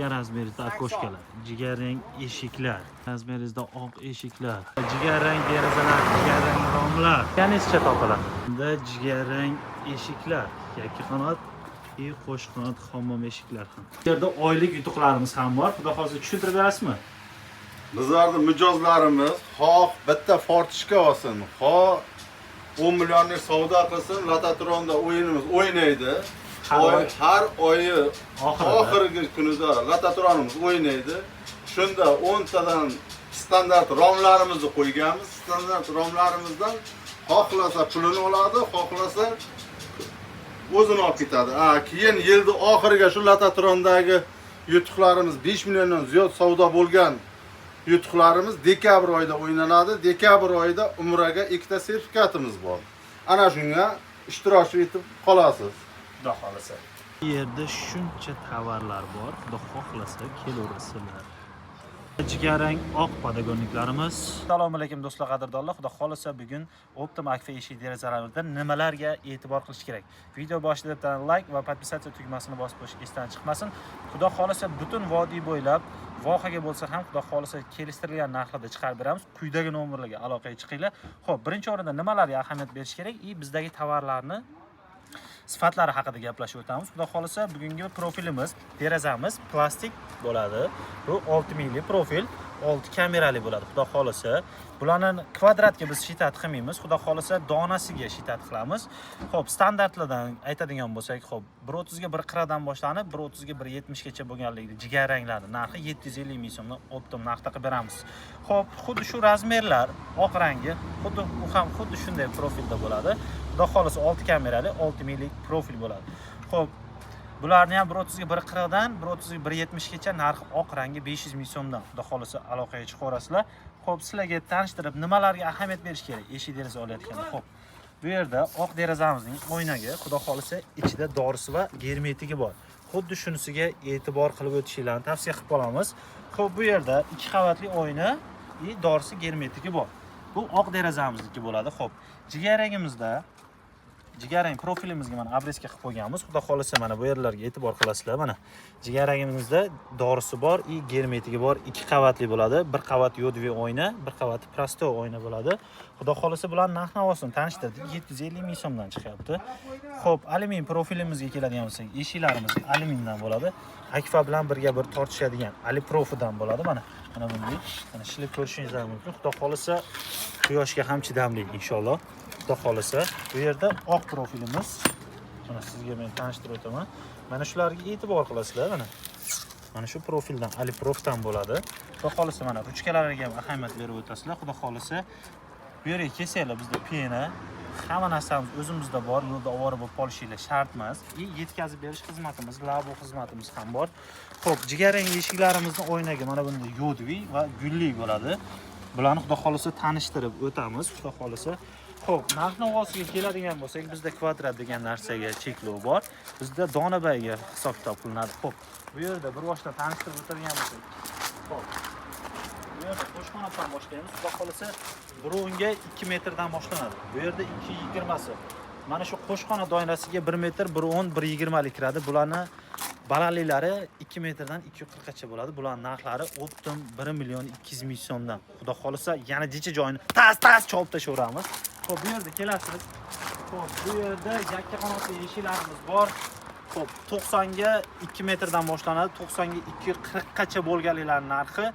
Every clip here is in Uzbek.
Xohlagan razmeringizda окошка lar, jigarrang eshiklar, razmeringizda oq eshiklar, jigarrang derazalar, jigarrang romlar. Yangicha topiladi. Bunda jigarrang eshiklar, yakka qanot и qo'sh qanot hammom eshiklar ham. Bu yerda oylik yutuqlarimiz ham bor. Xudo xohlasa, tushuntirib berasizmi? Bizlarni mijozlarimiz xoh bitta форточка olsin, xoh 10 millionlik savdo qilsin, lototronda o'yinimiz o'ynaydi. Har oy. Har oyi Oxirida. Oxirgi kunida lototronimiz o'ynaydi. Shunda 10 tadan standart romlarimizni qo'yganmiz. Standart romlarimizdan xohlasa pulini oladi, xohlasa o'zini olib ketadi. A, keyin yilni oxiriga shu lototrondagi yutuqlarimiz, 5 milliondan ziyod savdo bo'lgan yutuqlarimiz dekabr oyida o'ynaladi. Dekabr oyida Umraga ikkita sertifikatimiz bor. Ana shunga ishtirok etib qolasiz. Xudo xohlasa. Bu yerda shuncha tovarlar bor. Xudo xohlasa, kelaverasizlar. Jigarrang oq подоконник larimiz. Assalomu alaykum, do'stlar, qadrdonlar. Xudo xohlasa, bugun Optim Akfa eshik derazalarimizda nimalarga e'tibor qilish kerak? Video boshida bitta like va подписаться tugmasini bosib qo'yish esdan chiqmasin. Xudo xohlasa, butun vodiy bo'ylab vohaga bo'lsa ham, Xudo xohlasa, kelishtirilgan narxlarda chiqarib beramiz. Quyidagi nomerlarga aloqaga chiqinglar. Xo'p, birinchi o'rinda nimalarga ahamiyat berish kerak? И bizdagi tovarlarni sifatlari haqida gaplashib o'tamiz. Xudo xohlasa, bugungi profilimiz, derazamiz plastik bo'ladi. Bu 6 minglik profil, 6 kamerali bo'ladi, Xudo xohlasa. Bularni kvadratga biz считать qilmaymiz. Xudo xohlasa, donasiga считать qilamiz. Xo'p, standartlardan aytadigan bo'lsak, xo'p, 1.30 ga 1.40 dan boshlanib, 1.30 ga 1.70 gacha bo'lganligi jigarranglarni narxi 750 ming so'mdan оптом narxda qilib beramiz. Xo'p, xuddi shu razmerlar, oq rangi, xuddi u ham xuddi shunday profilda bo'ladi. Xudo xohlasa, 6 kamerali 6 minglik profil bo'ladi. Xo'p, bularni ham 1.30 ga 1.40 dan 1.30 ga 1.70 gacha narxi oq rangi 500 ming so'mdan. Xudo xohlasa, aloqaga chiqaverasizlar. Xo'p, sizlarga tanishtirib, nimalarga ahamiyat berish kerak eshik deraza olayotganda. Xo'p, bu yerda oq derazamizning oynagi, Xudo xohlasa, ichida dorisi va germetigi bor. Xuddi shunisiga e'tibor qilib o'tishinglarni tavsiya qilib qolamiz. Xo'p, bu yerda ikki qavatli oyna и dorisi, germetigi bor. Bu oq derazamizniki bo'ladi. Xo'p, jigarrangimizda, jigarrang profilimizga mana обрезка qilib qo'yganmiz. Xudo xohlasa, mana bu yerlarga e'tibor qilasizlar. Mana jigarrangimizda dorisi bor и germetigi bor, ikki qavatli bo'ladi. Bir qavat йодовый oyna, bir qavati простой oyna bo'ladi. Xudo xohlasa, bularni narx navosini tanishtirdik, 750 ming so'mdan chiqyapti. Xo'p, alyumin profilimizga keladigan bo'lsak, eshiklarimiz alyumindan bo'ladi. Akfa bilan birga bir tortishadigan aliprofidan bo'ladi. Mana bunday, mana ishlab ko'rishingiz mumkin. Xudo xohlasa, quyoshga ham chidamli, inshaalloh. Xudo xohlasa, bu yerda oq profilimiz, mana sizga men tanishtirib o'taman. Mana shularga e'tibor qilasizlar. Mana shu profildan, aliprofdan bo'ladi. Xudo xohlasa, mana ruchkalariga ham ahamiyat berib o'tasizlar. Xudo xohlasa, bu yerga kelsanglar, bizda пена, hamma narsamiz o'zimizda bor. Yo'lda ovora bo'lib qolishinglar shart emas. И yetkazib berish xizmatimiz, labo xizmatimiz ham bor. Xo'p, jigarrang eshiklarimizni oynagi mana bunday йодовый va gulli bo'ladi. Bularni, Xudo xohlasa, tanishtirib o'tamiz, Xudo xohlasa. Xo'p, narx navosiga keladigan bo'lsak, bizda kvadrat degan narsaga cheklov bor. Bizda donabayga hisob kitob qilinadi. Xo'p, bu yerda bir boshdan tanishtirib o'tadigan bo'lsak, xo'p, bu yerda qo'shqanotdan boshlaymiz. Xudo xohlasa, 1.10 ga 2 metrdan boshlanadi. Bu yerda 2.20si. Mana shu qo'shqona doirasiga 1 metr, 1.10, 1.20 lik kiradi. Bularni balandliklari 2 metrdan 2.40 gacha bo'ladi. Bularning narxlari оптом 1 million 200 ming so'mdan. Xudo xohlasa, yana jicha joyini tas tas cholib tashlayveramiz. Xo'p, bu yerda kelasiz. Xo'p, bu yerda yakka qanotli eshiklarimiz bor. Xo'p, 90 ga 2 metrdan boshlanadi. 90 ga 2.40 gacha bo'lganliklarning narxi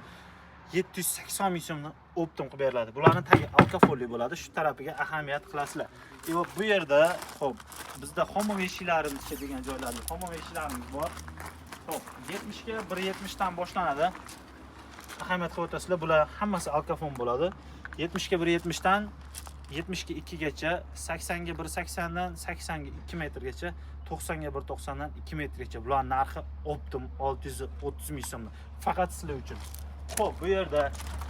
780 ming so'mdan оптом qilib beriladi. Bularning tagi alkafolli bo'ladi. Shu tarafiga ahamiyat qilasizlar. И bu yerda, xo'p, bizda hammom eshiklarimizcha degan joylarda hammom eshiklarimiz bor. Xo'p, 70 ga 1.70 dan boshlanadi. Ahamiyat qilib o'tasizlar, bular hammasi alkafon bo'ladi. 70 ga 1.70 dan 70 ga 2 gacha, 80 ga 1.80 dan 80 ga 2 metrgacha, 90 ga 1.90 dan 2 metrgacha. Bular narxi оптом 630 ming so'mdan. Faqat sizlar uchun. Xo'p, bu yerda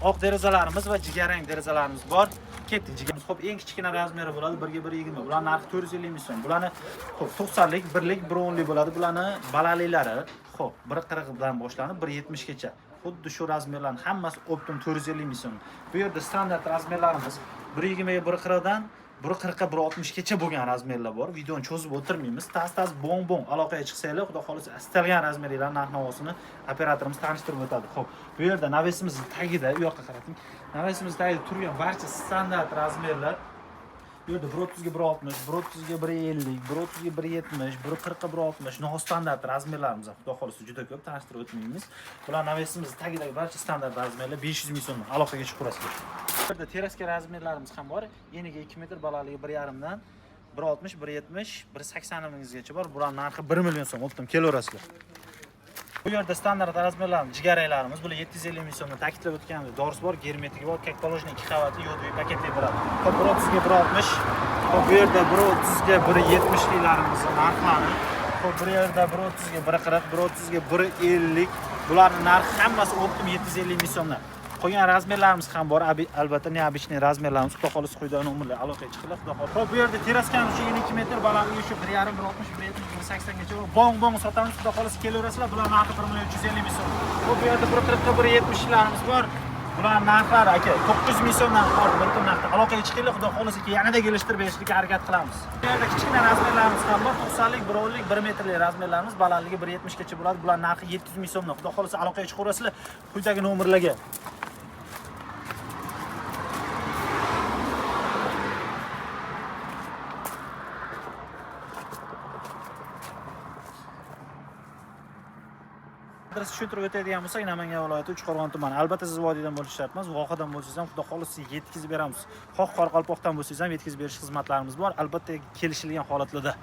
oq derazalarimiz va jigarrang derazalarimiz bor. Ketdik, jigarimiz. Xo'p, eng kichkina razmeri bo'ladi 1 ga 1.20. Bular narxi 450 ming so'm. Bularni, xo'p, 90 lik, 1 lik, 1.10 lik bo'ladi. Bularni balandliklari, xo'p, 1.40 dan boshlanib 1.70 gacha. Xuddi shu razmerlarning hammasi оптом 450 ming so'm. Bu yerda standart razmerlarimiz 1.20 ga 1.40 dan 1.40 ga 1.60 gacha bo'lgan размер lar bor. Videoni cho'zib o'tirmaymiz. Tez-tez bong-bong aloqaga chiqsanglar, xudo xolasa istalgan размер inglar narx-navosini operatorimiz tanishtirib o'tadi. Xo'p, bu yerda навес imiz tagida, u yoqqa qarating. Навес imiz tagida turgan barcha standart размер lar. Bu yerda 1.30 ga 1.60, 1.30 ga 1.50, 1.30 ga 1.70, 1.40 ga 1.60 nostandart размер larimiz ham xudo xolasa juda ko'p, tanishtirib o'tmaymiz. Bular навес imiz tagidagi barcha standart размер lar 500 ming so'mdan aloqaga chiqaverasizlar. Bu yerda терраска размер larimiz ham bor. Eniga 2 metr, balandligi 1.5 dan 1.60, 1.70, 1.80 minggacha bor. Bular narxi 1 million so'm. Оптом kelaverasizlar. Bu yerda standart размер larimiz, jigarranglarimiz bular 750 ming so'mdan, ta'kidlab o'tganimiz, dorisi bor, germetigi bor, как положено 2 qavatli yodviy paketli bo'ladi. Xo'p, 1.30 ga 1.60. Xo'p, bu yerda 1.30 ga 1.70 liklarimizni narxlari. Xo'p, bu yerda 1.30 ga 1.40, 1.30 ga 1.50. Bularning narxi hammasi оптом 750 ming so'mdan. Qolgan размер larimiz ham bor. Albatta, необычный размер larimiz. Xudo xohlasa quyida nomerlar aloqaga chiqinglar, xudo xohlasa. Xo'p, bu yerda терраска miz shu 2 metr, balandligi shu 1.5, 1.60, 1.70, 1.80 gacha bor. Bong-bong sotamiz, xudo xohlasa kelaverasizlar. Bular narxi 1 million 350 ming so'm. Xo'p, bu yerda 1.40 ga 1.70 larimiz bor. Bular narxlari aka 900 ming so'mdan bor, bir kun narxda. Aloqaga chiqinglar, xudo xohlasa yanada kelishtirib berishga harakat qilamiz. Bu yerda kichkina размер larimiz ham bor. 90lik, 1.10lik, 1 metrlik размер larimiz balandligi 1.70 gacha bo'ladi. Bular narxi 700 ming so'mdan. Xudo xohlasa aloqaga chiqaverasizlar quyidagi nomerlarga. Adres tushuntirib o'tadigan bo'lsak, Namangan viloyati Uchqo'rg'on tumani. Albatta siz vodiydan bo'lishi shart emas, vohadan bo'lsangiz ham xudo xohlasa yetkazib beramiz. Xoh Qoraqalpoqdan bo'lsangiz ham yetkazib berish xizmatlarimiz bor. Albatta kelishilgan holatlarda.